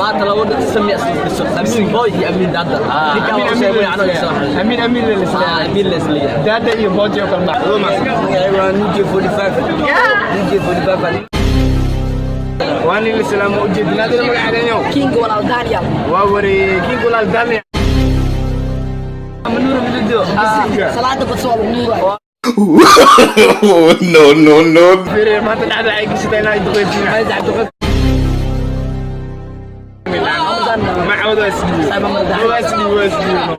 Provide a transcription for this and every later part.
Maanta laba sami Amiin Boy iyo Amiin Dada. Ninka waa sheegay anoo soo xaray. Amiin Amiin la Ah, Amiin la isleeyahay. Dada iyo Bojo kala ma. Waa DJ 45. DJ 45. Waan in islaam u jeedinaa dad magacaadeenyo. King walaal Daniel. Waa wareey King walaal Daniel. Manuur midido. Salaada badso waa lagu nuuray. No, no, no. Fiiri maanta dhacda ay gashatay inay duqeysiin. Ma cawdo isdiibo. Waa isdiibo, waa isdiibo.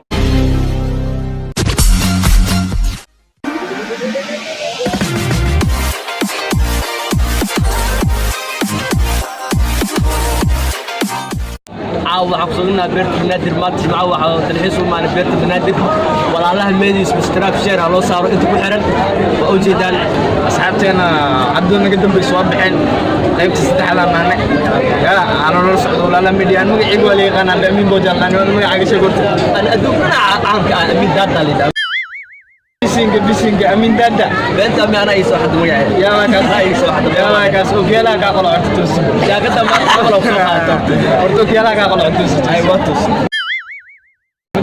Caawa waxaan ku sugnaa beerta Banaadir. Maanta Jimco waxaa dalxiis u imaanay beerta Banaadir. Walaalaha meediis subscribe, share ha loo saaro inta ku xiran. Waa u jeedaan. Asxaabteena cabdul naga dambaysa waa baxeen qaybta saddexda maane yaa aan nolol socdo. Walaala media aan magacayga waa la yaqaanaa Amiin Bojo aan magacaaga sheeg horta. Aan adduunkana caanka ah Amiin Dada la yidhaahdo. Bisinga bisinga Amiin Dada. Beenta mi anaa ii soo xadda magaceeda. Yaa waa kaas. Anaa ii soo xadda. Yaa waa kaas, ogeelaa kaa qolo cunto toos. Jaakada maanta qabal oo soo qaadato. Horta ogeelaa kaa qolo cunto toos. Ay waa tus.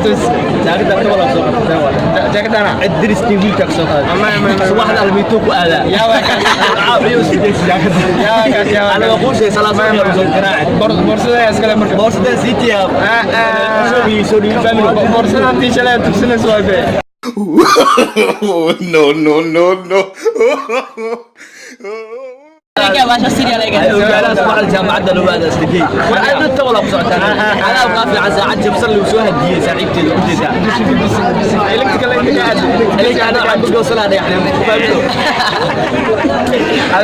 Toos. Jaakada qabal oo soo qaadato waa. Jaakadana Cid deriskii wiilka ka soo qaaday. Ama. Subaxda almiituu ku aadaa. Yaa waa kaas. Caawiyo sideed jaakada. Yaa waa kaas, yaa waa kaas. Anaga quushay salaad soo soo garaaci. Boorsada iskale marka. Boorsada CT ah. Ah. Soo ii soo dhigi family. Boorsada intii shalay aad tugsanayso waa bee. No, no, no, no. Ogaalaha subaxda jaamacadda loo aadaa isla. War aad inta wala ku socotaan. Anaa qaa fiican saacad jabsan lagu soo hadiyay saaxiibteeda u jeedaa. Bisinga bisinga bisinga electrical inta ka aad. Ilinka anaa waxaan ku goosanaa dhagaxnimo. Fahamto?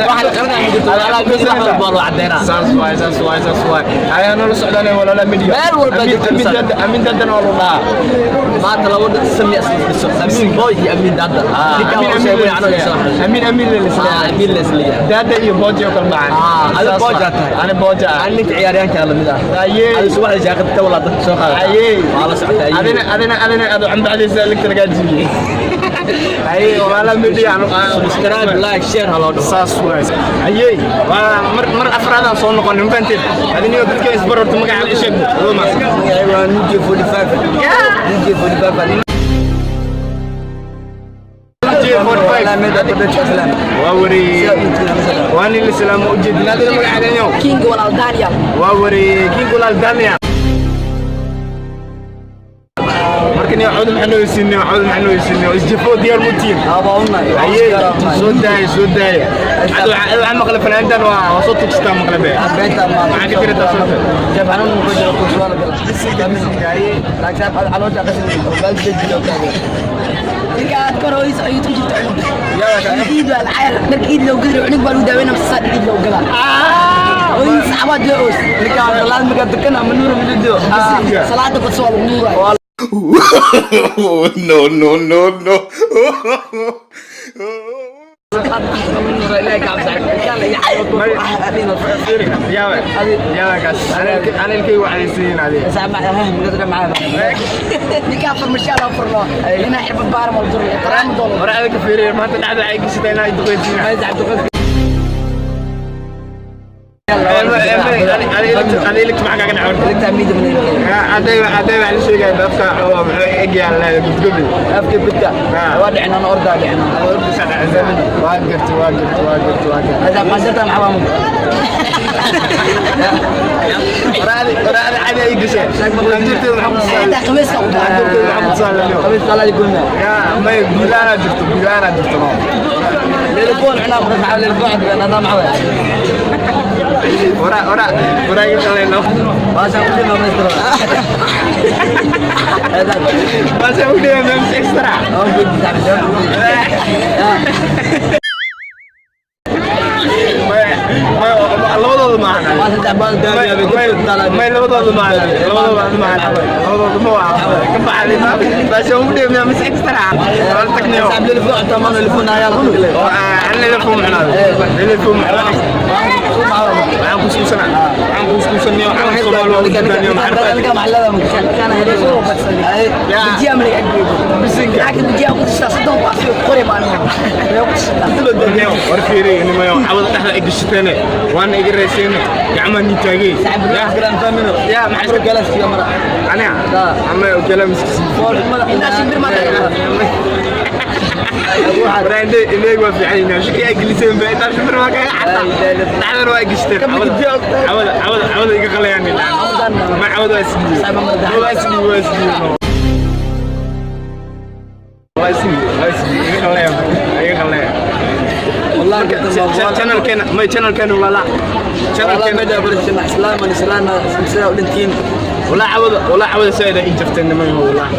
Waxa la qaranaa ma jirto. Walaalaha mid wax walba waa loo cadeynaa. Saas waay, saas waay, saas waay. Ayaa nolol socdaan walaala media. Meel walba Amiin joogta. Amiin Dada, Amiin Dadana waa loo dhahaa. Maanta laba sami Amiin Boy iyo Amiin Dada. Ninka Amiin waa Amiin sheegay anoo soo xaray. Amiin Amiin la Ah, isleeyahay. Amiin la isleeyahay. Dada iyo Bojo kala macaan. Ah, adi Bojo tahay. Ani Bojo ah. Aan ninka ciyaaryahanka la mid ah. Ayey. Adi subaxda jaakada ta walaa dadka soo qaadata. Ayey. Waa la socotaa. Ayey. Adina adu cambacdiisa electric gaa jibiyey. Ayey walaala media Subscribe, like, share ha loo dhaho. Saas waay. Ayey waa mar afraad aan soo noqonin ma fahanteen. Adina dadka isbar horta magacaaga u sheeg. Waa mahadsan. Waa DJ 45. DJ 45. Waa wareey waan in islaam u jeedinaa dad magacaadeenyo. King walaal Daniel. Waa wareey King walaal Daniel. Markan iyo cawd maxaa noo siinay, cawd maxaa noo siinay, isjafo diyaar mutiin. Ayey soo daaya, soo daaya. Cad waxa maqla fanaantan waa soo tugstaa maqla bee. Maxaa ka tirataa soo Ninka aad kor hooyis ayuu ku jirta cunug. Iid waa lacag marka iid loo gadiro cunug baa lagu daaweynaa mase saa iid loo gadaa. Hooyis cabaad loo oos. Salaada badso waa lagu nuuray. No, no, no, no. Yaawe yaawe kaas anilkay waxaysiin adiga. Ninka farmashiya loo furno. Inaa xirfad baar mal duro. Qaraam dolo. Hore adiga fiiriye maanta dhacda ay gashatay inay duqeysiin. Ani maxaa kaaga dhacay? Aday aday waxaa la sheegaya dadka oo muxuu egyaal gudgubi. Waa gartay, waa gartay, waa gartay, waa gartay. Hore adi cadi ay gashay. Qanjirteeda maxaa ku tusaale? Xitaa qamiiska u Qanjirteeda maxaa ku tusaale? Yaa may guulaana jirto, guulaana jirto. Hore hore hore iga qaleyno. Baasha u dhigay mems extra. May labadooda maahan. May labadooda maahan. Labadooda maahan. Labadooda ma waa. Ka baxay. Baasha u dhigay mems extra. Wal tagniyo. Aan leeyahay macnaa. Leeyahay macnaa. Waxaan ku Kuuskuusana, waxaan kuuskuusaniyo, waxaan Soomaali waa ujeedaniyo. Ninka maxallada kana helayso bijiya ma laga aggeeyo. Bisinka. Lacagta bijiya ku tashtaa 30 baas iyo qori maalin walba. Way ku tashtaa. War fiiri, nimayo, cawada dhexda ay gashateene, waana iga rayseene, gacmaha nii taagay. Ya, maxaa iska aniga ama okala miskisi? Intaa shimbir ma tahay. Brande ileeg waa fiican yahay, shaki ay geliseen ba intaa shimbir waa kaga xataa dhexdan waa gashteen. Cawada, cawada, cawada iga qalayaan. Ma cawada waa isdhiibay, waa isdhiibay, waa isdhiibay, waa isdhiibay, waa isdhiibay, iga qalayaan, iga qalayaan. Channelkeena may, channelkeena wala channelkeena. Walaa cawada, walaa cawada saida in jirteen, niman, walaa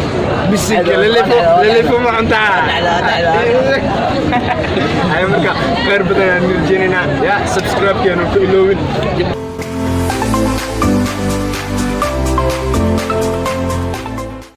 bisinka lelefo, lelefo ma cuntaa. Ay, marka khayr badan aan rajeynaynaa. Ya, subscribe-keenu ku iloobin.